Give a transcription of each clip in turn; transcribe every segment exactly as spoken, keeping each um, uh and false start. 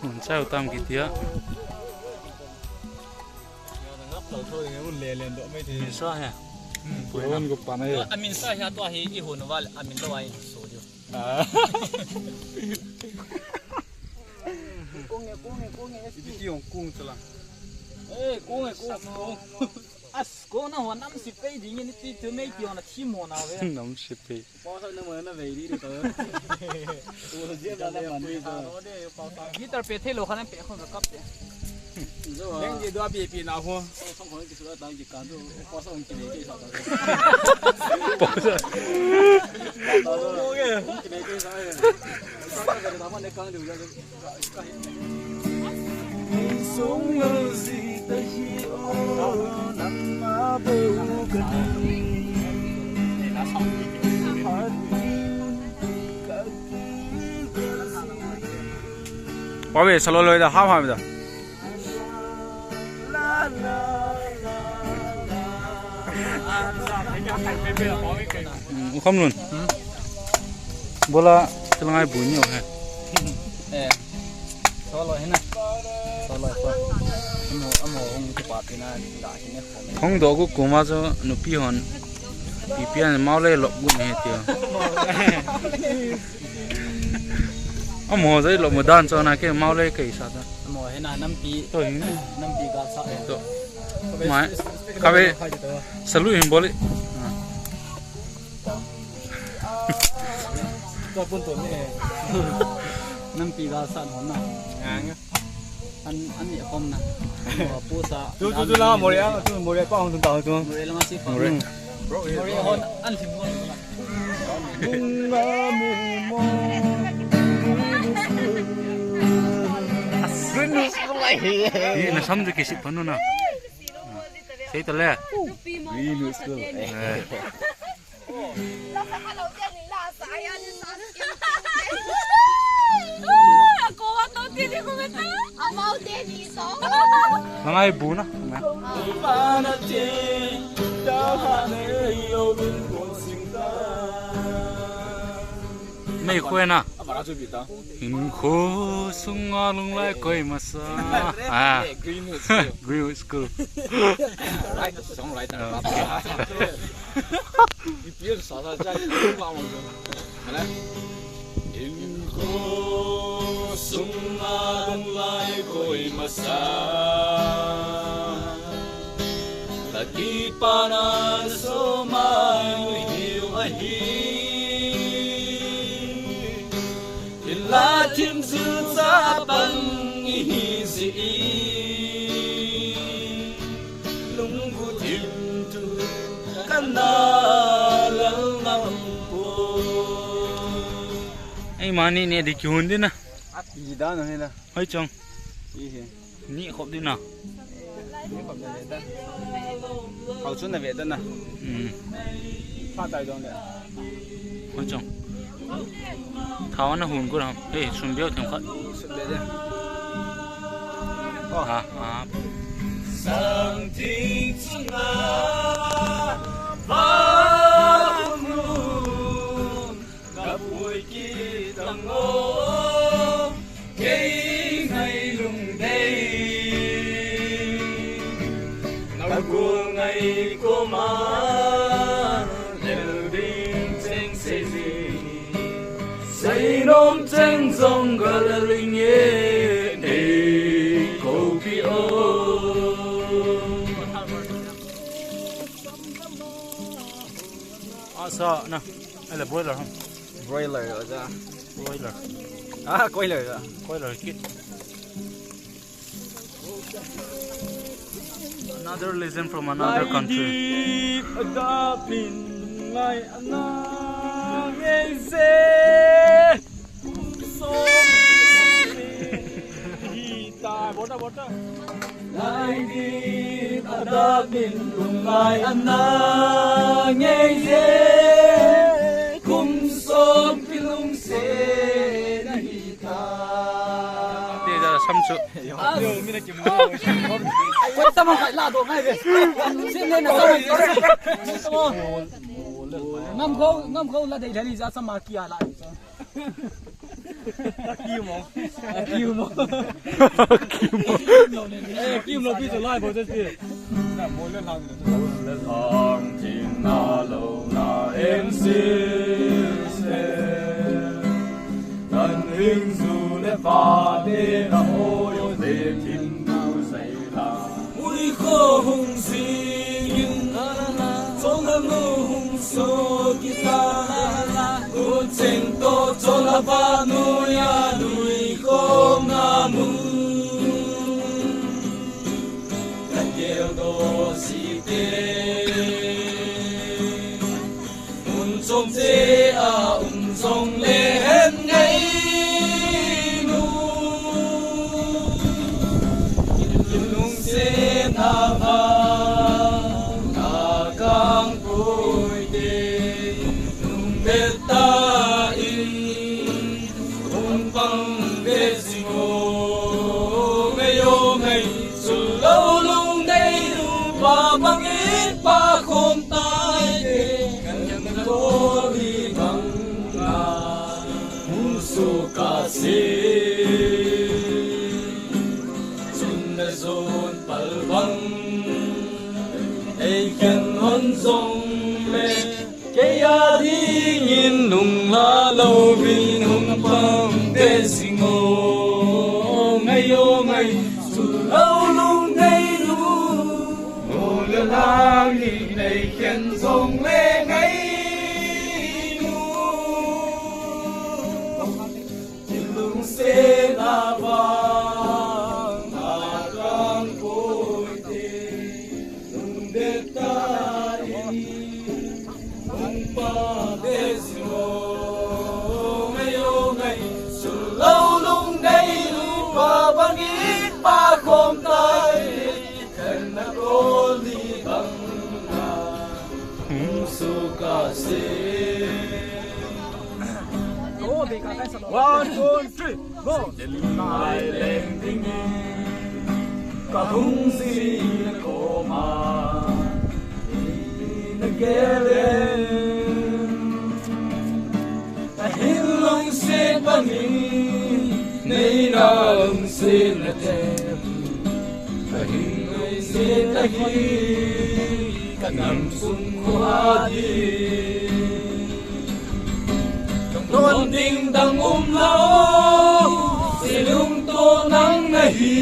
Mun chau tam kitia. Ngap lo tho, le len do mai ti. Sa he. Puan ko pa na ya. Amin sa he, to he i hun wal amin lo ai so jo. Ah. Kung e, kung e, kung e. Ipi ti ong kung chala. Eh, kung e, kung, kung. As, ko na ho nam si pei ding ni ti tu mei ti ona thi mo na ve. Nam si pei. Pau sa na mo na ve di di to. Tu je na na man di to. Guitar pe thei lo khan pe khon ka kap te. Leng di do pi pi na ho. Song khon ki su ta ki kan do. Pau sa ong ki le ki sa ta. Pau sa. Ki le ki sa. Sa ka da ma ne kan do ya. Pawi, salo loi da, ham ham da. Hmm, u kham lun. Hmm? Bola, chilangai bu ni o he. Eh. Solo hina. Solo ko. Amo, amo hung ki pa pina da hine ko. Hung do gu kuma jo nupi hon. Pi pi an mau le lop gu ne ti. Amo jai lop mo dan cho na ke mau le ke sa da. Amo hina nampi. To hin. Nampi ga sa. To. Mai. Ka ve. Salu hin boli. Ah. Tua pun tu ni. Nampi gal san hon na. Ang. An, an ni khom na. Pu sa. Tu, tu, tu la, mori ang, tu, mori pa hon tu ta tu. Mori la ma si pa. Mori. Mori hon an lim hon. Ni na sam je ke si panu na. Sei ta le. Green school. Eh. Langai bu na. Mei khuena. Hinkho sunga lunglai koi masa. Ah. Greenwood School. Greenwood School. Right, song right. Okay. Hinkho sunga lunglai koi masa. Laki pana so mai hiu ahi. Ila thim zu sa pang ihi ji i. Lunggu thim tu kana lal ngam po. Ei mani ne di kyun di na. Ati dan hina. Hoi chong. Ihi. Ni khop din na. Ni khop din na. Khau chun na ve dan na. Hmm. Pha tai dong le. Hoi chong. Thao na hun ko ram. Hey, sun biao thong khat. Sun biao de. Oh. Ah, ah. Sang thing chunga. Vang lung. Ka pui kit ang o, kei ngai lungdei. Na gul ngai koma, lel ding cheng sei ji. Sei nom cheng jong ka lel inge, nei ko pi o. Asa na, ele broiler ham. Broiler aja. Broiler. Ah, coiler aja. Coiler kit. Another legend from another country. Lai di adapin ngai ana ngei se. Lai din adapin lunglai ana ngei je, kum som kilungset ahi ta. Te ja sam chu. Koi tama kai la do ngai ve. Sin le na tama. Ngam go, ngam go la dei le ni ja sama kia la. Akiu mo. Akiu mo. Akiu mo. Eh, akiu mo, pi sa lai bo te si. Na mo le lang. Mo le lang, tin na lo na em si se. Nan hing su le fa te na ho yo te tin tu sai la. Mui kho hung singin, chonga nu hung so kita. U cheng to chonga ba nu ya lui khom na mu. Ka gel do si te. Mun chom che a um jong le hen ngai nu. Lung se na va na kang poi te. Lung bet ta in hung pang bet sing o. Ngai o ngai. Sulou lungdei nu pa bangin pa khom tai te. Kan koli bang na musu ka se. Chun na zon pal bang. Ei kan hon zong le. Kei a dingin nung la louvin hung pang te sing o. Ngai o ngai, sulou lungdei nu. Mo le lang in ei khen zong le ngai nu. Lungset na vang na kang poi te, lungdet ta in, lungpa be silo, ngai o ngai, sulou lungdei nu pa bangin pa khom tai. One, two, three, go. Ka hung si na koma, na gelen. Ahin lungset bangin, nei na lungset na ten. Ahin lungset ahi, ka nam sung khua di. Ka don ding dang um lo, silung to nang nahi.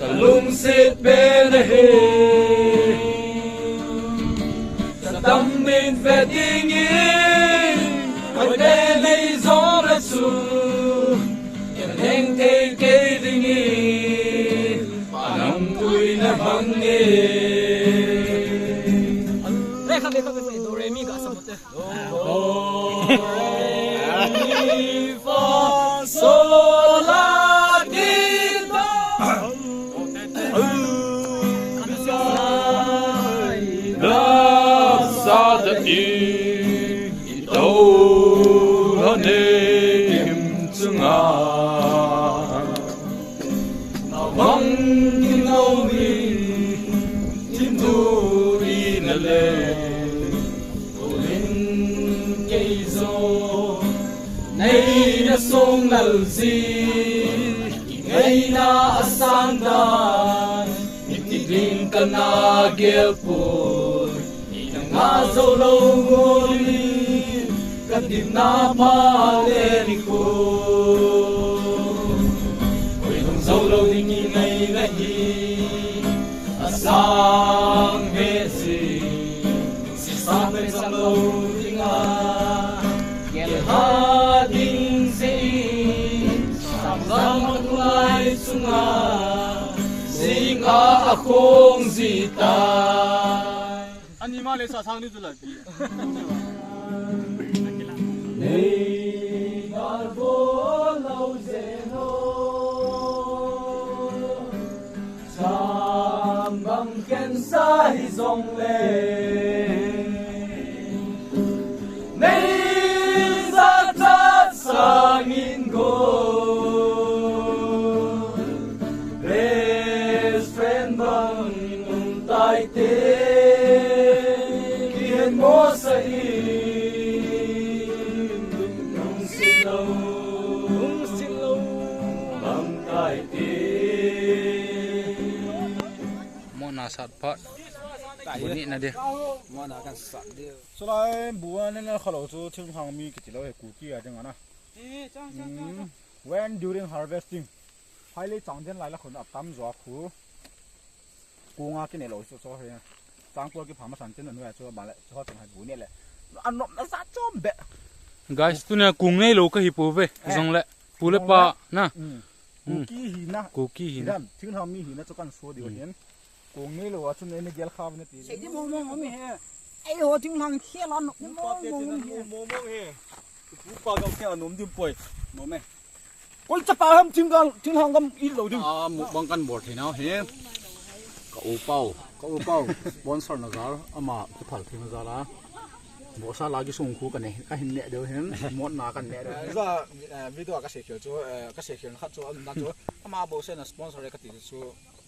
Ka lungset pen ahi. Sa tam min ve ding in, koi te nei zong la su. Kan heng thei kei ding in, pa nang tui na bang in. Le kha, le kha, le kha, do re mi ga sa mo te. Do, re, mi, fa, so, la, ti, do. Sa, sa, ta, ti, to, ha, ne, kim, chunga. Navang kinawi, timduri na le, ulin keizo, nei na song lalzi, kingaina asang dan, iti ding kana gelpoi. Nanga zo lo ngoli, ka dimna pha le ni ko. Koi hung zo lo ding i ngai na hi, asang he si, si sa pe sa lo ding a, gel ha ding si, sam sam a kulai sunga, sing a a khong zi ta. Ani ma le sa sang ni tu la pi. Nei gal vo lo ze no. Sam bang ken sa hi zong le. Nei za ta sang in go. Best friend bang um tai te, kihen mo sa in, nung si lo. Sat phat. Bu nina di. Mana kan sat di. Chulai bu a nina khalou chu thinglhang mi kiti lou hi Kuki a ding ana. Eh, chang, chang, chang, chang. When during harvesting. Phailei chang den lai la khun atam jo khu. Kunga kine lou chu chu hi. Chang pol kipha masan chen anu a chu ba le chu chang hai bu ni le. Anop na sa chom be. Guys, tunia kung nei lou ka hi pu ve. Eh. Jong le. Pu le pa na. Mm. Mm. Kuki hina. Kuki hina. Hidan, thinglhang mi hina chu kan so diu hin. Kung nei lou a chu nei ni gel kha na ti. Sei di mong mong mi he. Ei ho thinglhang khel a nop ni mong mong mi he. Mong mong he. Pu pa gam khel a nom dim poi. Nom e. Koi chapa ham thinglhang, thinglhang gam i lou ding. Ah, mukbang kan bol thei nau he. Ka u pau, ka u pau. Sponsor na jal, ama kiphal thei na jal a. Bosa la kisung khu ka ne, ka hin ne deu hin, mot na kan ne deu hin. Za, eh, video ka sei khel chu, eh, ka sei khel khat chu, um, dan chu, ama bosa na sponsor ka ti chu,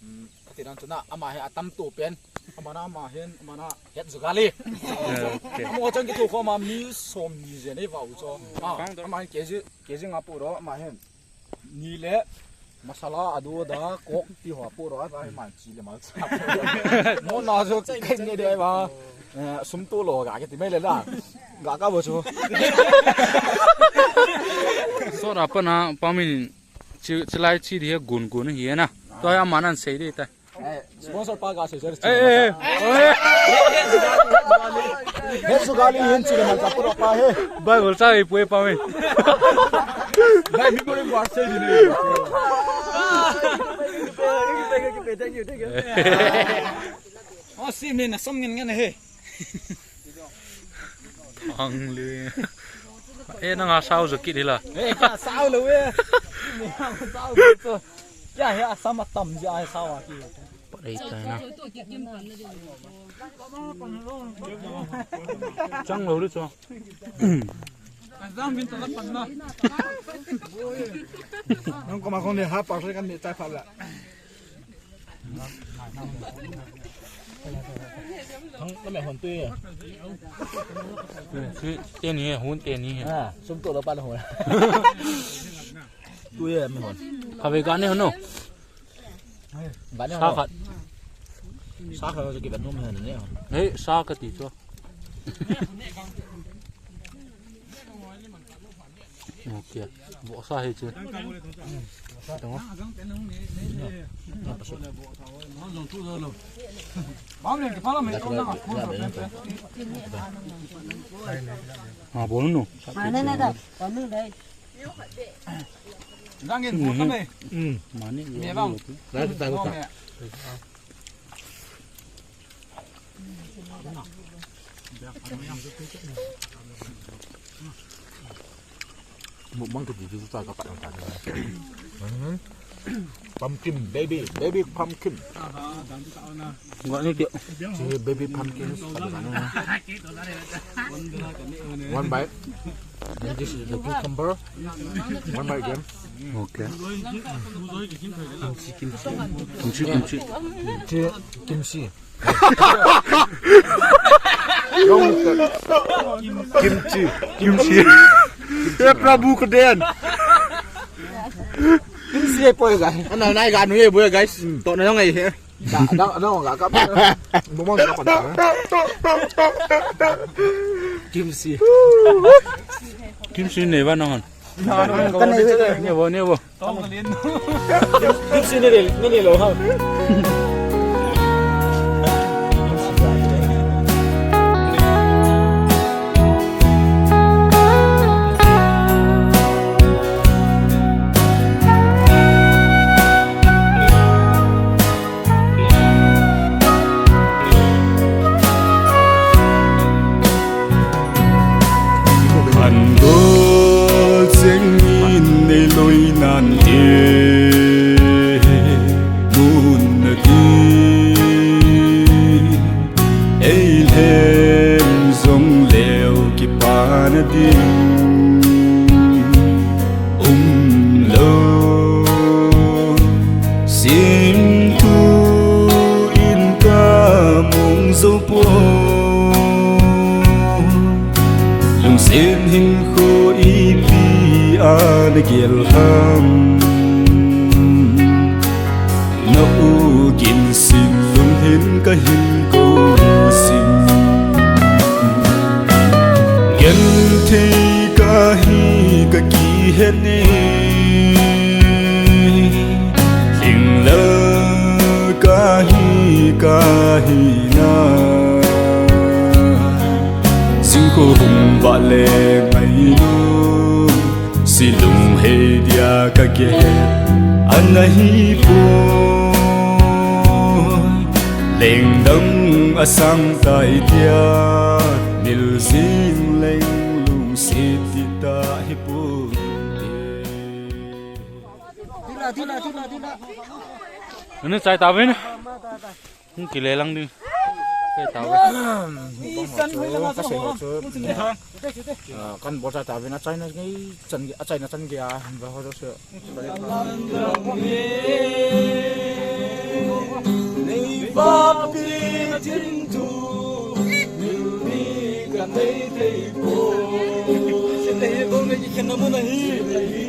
um, ka ti dan chu na, ama hi atam tu pen, ama na, ama hin, ama na, het zugali. Okay. Ama chang ki tu khu ama mi som ni je nei va u chu. Ah, ama hin K G, K G nga pu ro, ama hin. Ni le masala adu da kok ti ho pu ro ta man chi le mal cha. Mo na jo kai ne de ba. Eh, sum tu lo ga ke ti mai le da. Ga ka bo chu. So ra pa na pa min chi, chi lai chi di he gun gun hi na. To ya ma nan sei de ta. Eh, sponsor pa ga se, sir. Eh, eh, eh. He sugali hin chile man ka pura pa he. Bai gol sa ipue pa me. Bai mi ko ri ba se di ne. Thank you, thank you. Oh, si me na som ngen ngen he. Ang le. Eh, nang a sao jo kit hila. Eh, ka sao lo eh. Ni ha sao lo to. Ya he a sama tam ja he sao a ki. Pare ta na. Chang lo ri cho. Azam bin ta pan na. Nang ko ma kon le ha pa se kan ni tai pha la. Thang, na me hon tui. Tui, teni he, hun teni he. Ah, sum to lo pa lo hon. Tui he, me hon. Kave ga ne hon no. Ga ne hon. Sa khat. Sa khat lo ki ba no me hon ne. Hei, sa ka ti cho. Okay. Bo sa he che. Ah, bo no. Mane na da, bo no dai. Jang in bo ka me. Mm. Mane. Me bang. Dai ta ta. Mukbang kiti tu ta ka pat ta. Pumpkin, baby, baby pumpkin. Gua ni ti. Si baby pumpkin. One bite. And this is the cucumber. One bite again. Okay. Kimchi, kimchi. Kimchi, kimchi. Kimchi, kimchi. Kimchi. Kimchi. He Prabhu Kaden. Kimchi e poi guys. Ana nai ga nu e boy guys. To na ngai he. Da da da ga ka. Bo mo ka pa. Kimchi. Kimchi ne ba na hon. Ka nei ve. Ne bo, ne bo. Dipsi ne le, ne le lo ha. An gol cheng in nei loi nan e, mun na ti. Ei lhem jong leu kipa na ding um lo. Sim tu in ka mong zo po. Lungsen hin kho ipi a na gel ham. Na u kin sin lung Hin kahin kou jing. Genthei kahi kakihet e. Lhinglel kahi kahina. Jingkah hung vah le ngailut. Silung hei dia kakihet. Ana hipoi. Lengdang asang tai tia. Mil jing leng lungset ding ta hipoi. Ana chai tauvin. Hung kile lang ding. Chai tauvin. Kasei ho chu. Ah, kan bol chai tauvin, achaina ngei chan, achaina chan geiya, ba ho chu. Nei vapi tin tu, mi ka nei thei po. Sei thei po, ngai khen na mun ahi.